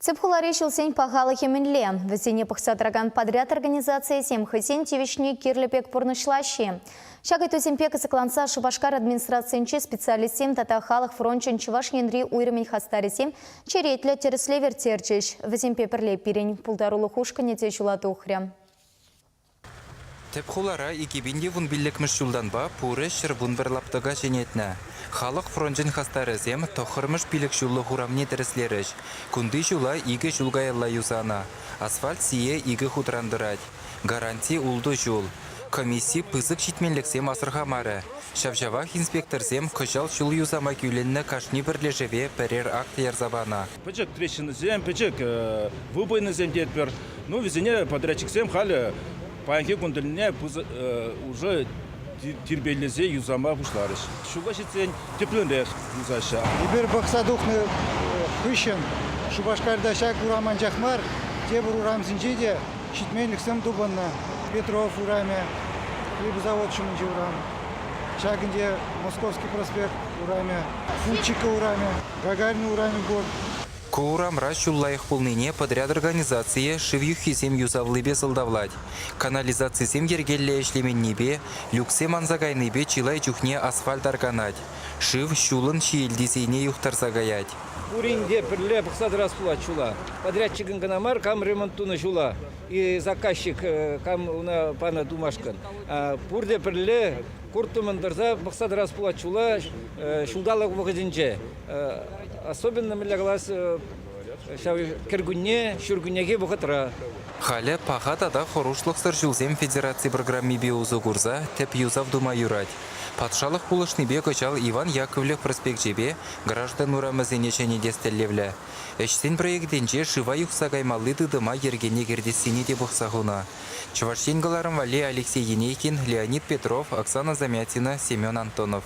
Тӗп хулари ҫулсен пахалӑхӗ мӗнле? Вӗсене пӑхса тӑракан подряд организацийӗсем хӑйсен тивӗҫне кирлӗ пек пурнӑҫлаҫҫӗ. Ҫак ыйтусемпе кӑсӑкланса Шупашкар администрацийӗнчи специалистсем тата Халӑх фрончӗн Чӑваш Енри уйрӑмӗн хастарӗсем черетлӗ тӗрӗслев ирттерчӗҫ. Вӗсемпе пӗрле пирӗн пултарулӑх ушкӑнӗ те ҫула тухрӗ. Тӗп хулара 2015-мӗш ҫултанпа пурӗ 111 лаптӑка ҫӗнетнӗ. Халӑх фрончӗн хастарӗсем тӑххӑрмӗш пилӗкҫуллӑх урамне тӗрӗслерӗҫ. Кунти ҫула икӗ ҫул каялла юсанӑ. Асфальт сийӗ икӗ хутран тӑрать. Гаранти ултӑ ҫул. Комисси пысӑк ҫитменлӗхсем асӑрхамарӗ. Ҫав-ҫавах инспекторсем кӑҫал ҫул юсама кӳлӗннӗ кашни пӗрлешӗве пӗрер акт ярса панӑ. Пӗчӗк трещинӑсем, пӗчӗк выбойнӑсем тетпӗр. Ну, вӗсене подрядчиксем халӗ паянхи кун тӗлне уже тирпейлесе юсама пуҫларӗҫ. Ҫулла ҫитсен тӗплӗнрех юсаҫҫӗ. Эпир пӑхса тухнӑ хыҫҫӑн Шупашкарта ҫак урам анчах мар, тепӗр урамсенче те ҫитменлӗхсем тупӑннӑ. Петров урамӗ, хлебозавод ҫумӗнчи урам, ҫак ӗнтӗ Московский проспект урамӗ, Фучика урамӗ. Гагарин урамӗ пур. Ку урамра ҫул лайӑх пулнине подряд организацийӗ шыв юххисем юсавлипе сӑлтавлать. Канализацисем йӗркеллӗ ӗҫлеменнипе, люксем анса кайнипе чылай чухне асфальт арканать. Шыв ҫулӑн ҫиелти сийне юхтарса каять. Пурин те пӗрле пӑхса тӑрас пулать ҫула. Подрядчикӑн кӑна мар, кам ремонт тунӑ ҫула и заказчик кам уна панӑ тумашкӑн. Пурте пӗрле курттӑмӑн тӑрса пӑхса тӑрас пулать ҫула ҫулталӑк вӑхӑтӗнче. Особенно мӗнле калас, ҫав кӗркунне, ҫуркуннехи вӑхӑтра. Халӗ Паха тата хӑрушлӑхсӑр ҫулсем федераци программипе усӑ курса тӗп юсав тума юрать. Патшалӑх пулӑшнипе кӑҫал Иван Яковлев проспекчӗпе граждан урамӗсене ҫӗнетес тӗллевлӗ. Ӗҫсен проектӗнче шыва юхса каймалли тытӑма йӗркене кӗртессине те пӑхса хунӑ. Чӑваш Ен кӑларӑм валли Алексей Енейкин, Леонид Петров, Оксана Замятина, Семен Антонов.